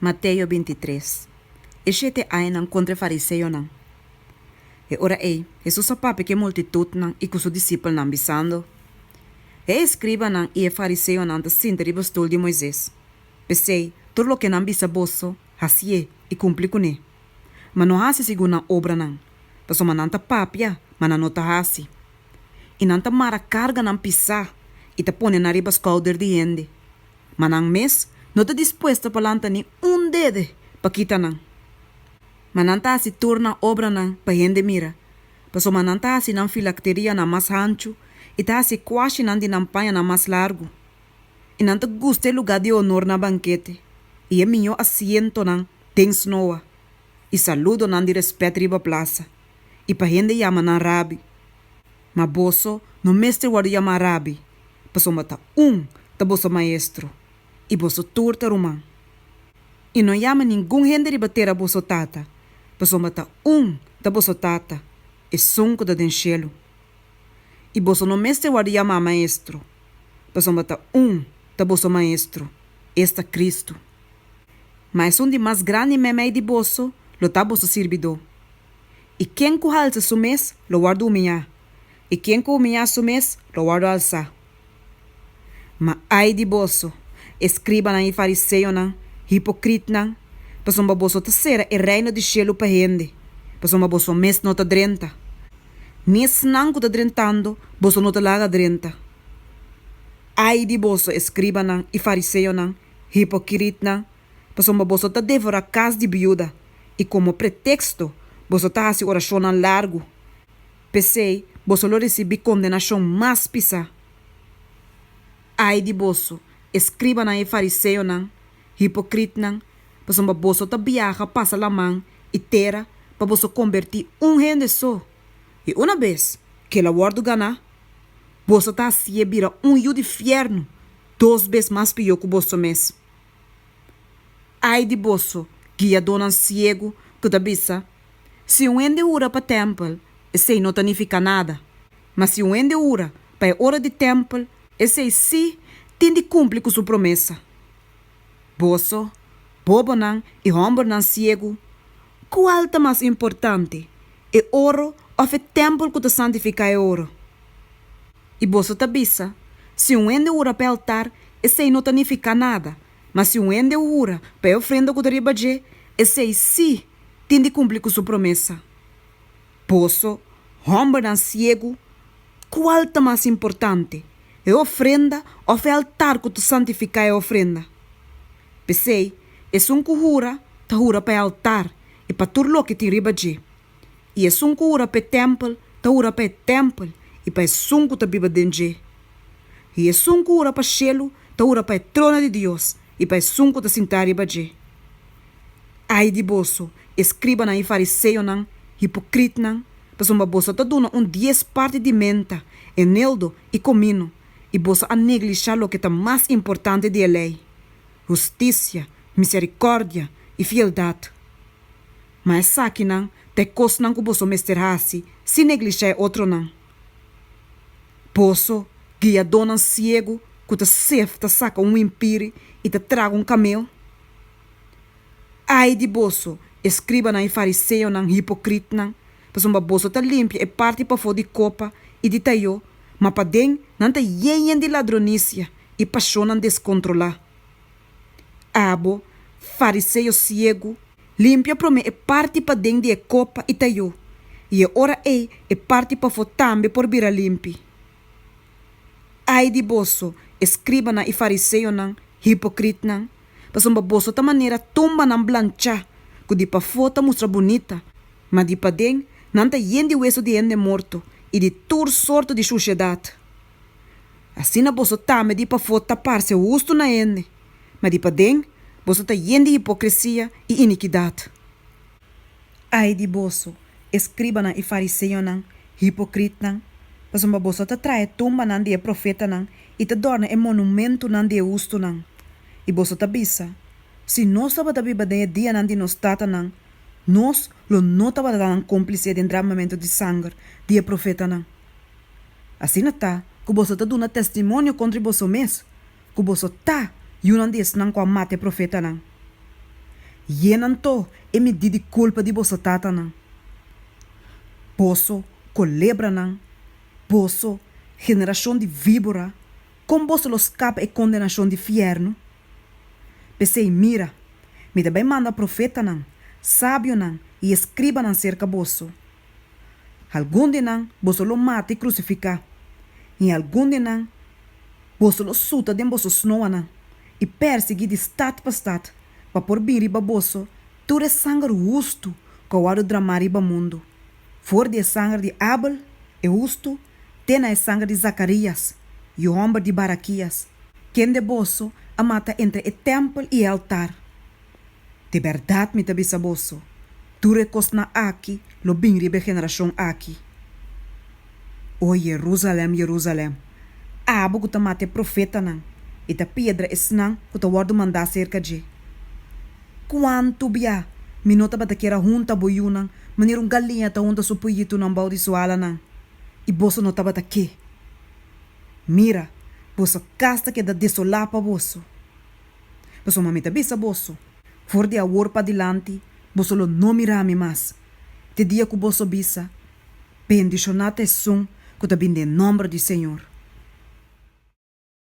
Mateo 23, E shete ainan kontra e fariseonan. E ora ei, Hesus a papia ku e multitutnan i ku su disipelnan, bisando, E eskribanan i e fariseonan ta sinta riba stul di Moises. P'esei, tur loke nan bisa boso, hasié i kumpli kuné. Ma no hasi segun nan obranan, pasobra nan ta papia, ma nan no ta hasi. I nan ta mara karganan pisá i ta pone nan riba skouder di hende, ma nan mes no ta dispuesto pa lanta ni un dede pa kita nan. Ma nan ta hasi tur nan obranan pa hende mira, pasobra nan ta hasi nan filakterianan mas hanchu i ta hasi e kuashinan di nan pañanan mas largu. I nan ta gusta e lugá di onor na bankete i e mihó asientonan den snoa i saludonan di rèspèt riba plasa, i pa hende yama nan Rabi. Ma boso no mester wòrdu yamá Rabi, pasobra ta ún ta boso Maestro, i boso tur ta ruman. I no yama ningun hende riba tera boso tata, pasobra ta ún ta boso Tata, esun ku ta den shelu. I boso no mester wòrdu yamá maestro, pasobra ta ún ta boso Maestro, esta Kristu. Ma esun di mas grandi meimei di boso lo ta boso sirbidó. I ken ku halsa su mes lo wòrdu humiyá, i ken ku humiyá su mes lo wòrdu halsá. Ma ai di boso, eskribanan i fariseonan, hipokritnan, pasobra boso ta sera e reino di shelu pa hende, pasobra boso mes no ta drenta, ni esnan ku ta drentando boso no ta laga drenta. Ai di boso, eskribanan i fariseonan, hipokritnan, pasobra boso ta devorá kas di biuda, i komo preteksto boso ta hasi orashonnan largu. P'esei boso lo risibí kondenashon mas pisá. Ai di boso, eskribanan i fariseonan, hipokritnan, pasobra boso ta biaha pasa laman i tera pa boso kombertí un hende so, i unabes ku el a wòrdu ganá, boso ta hasié bira un yu di fièrnu dos bes mas pió ku boso mes. Ai di boso, guiadónan siegu, ku ta bisa, Si un hende hura pa tèmpel, esei no ta nifiká nada. Ma si un hende hura pa e ora di tèmpel, esei sí tin di kumpli ku su promesa. Boso, bobonan i hòmbernan siegu, kual ta mas importante, e oro òf e tèmpel ku ta santifiká e oro? I boso ta bisa, Si un hende hura pa e altar, esei no ta nifiká nada, ma si un hende hura pa e ofrenda ku ta riba dje, esei sí tin di kumpli ku su promesa. Boso, hòmbernan siegu, kual ta mas importante, e ofrenda òf e altar ku ta santifiká e ofrenda? P'esei, esun ku hura, ta hura pa e altar i pa tur loke tin riba dje. I esun ku hura pa e tèmpel, ta hura pa e tèmpel i pa esun ku ta biba den dje. I esun ku hura pa shelu, ta hura pa e trono di Dios i pa esun ku ta sintá riba dje. Ai di boso, eskribanan i fariseonan, hipokritnan, pasobra boso ta duna un dies parti di menta, eneldo i komino, i boso a neglishá loke ta mas importante di e Lei, hustisia, miserikòrdia i fieldat. Ma esakinan ta e kosnan ku boso mester hasi sin neglishá e otronan. Boso, guiadónan siegu ku ta sef ta saka un wimpiri i ta traga un kamel! Ai di boso, eskribanan i fariseonan, hipokritnan, pasobra boso ta limpia e parti pafó di kopa i di tayó, ma paden nan ta yen yen di ladronisia i pashonnan deskontrolá. Abo, fariseo siegu, limpia promé e parti paden di e kopa i tayó, i e ora ei e parti pafó tambe por bira limpi. Ai di boso, eskribanan i fariseonan, hipokritnan, pasobra boso ta manera tumbanan blanchá ku di pafó ta mustra bunita, ma di paden nan ta yen di wesu di hende morto i di tur sorto di shushedat. Asina boso tambe di pafó ta parse hustu na hende, ma di paden boso ta yen di hipokresia i inikidat. Ai di boso, eskribanan i fariseonan, hipokritnan, pasobra boso ta traha e tumbanan di e profetanan i ta dòrna e monumentunan di e hustunan! I boso ta bisa, Si nos tabata biba den e dianan di nos tatanan, nos lo no tabata nan kómplise den dramamentu di sanger di e profetanan. Asina ta ku boso ta duna testimonio kontra boso mes ku boso ta yunan di esnan ku a mata e profetanan. Yena anto e midí di kulpa di boso tatanan. Boso, kolebranan, boso, generashon di víbora, kon boso lo skapa e kondenashon di fièrnu? P'esei, mira, mi ta bai manda profetanan, sabionan i eskribanan serka boso. Algun di nan boso lo mata i krusifiká, i algun di nan boso lo suta den boso snoanan i pèrsiguí di stat pa stat, pa por bin riba boso tur e sanger hustu ku a wòrdu dramá riba mundu, for di e sanger di Abel, e hustu, te na e sanger di Zakarías, yu hòmber di Barakías, kende boso a mata entre e tèmpel i e altar. Di bèrdat mi ta bisa boso, tur e kosnan aki lo bin riba e generashon aki. O Yerúsalèm, Yerúsalèm, abo ku ta mata e profetanan i ta piedra esnan ku ta wòrdu mandá serka dje! Kuantu bia mi no tabata kier a hunta bo yunan manera un galiña ta hunta su puyitunan bou di su alanan, i boso no tabata ke! Mira, boso kas ta keda desolá pa boso. Pasobra mi ta bisa boso, For di awor padilanti boso lo no mira mi mas, te dia ku boso bisa, Bendishoná ta esun ku ta bini den nòmber di Señor.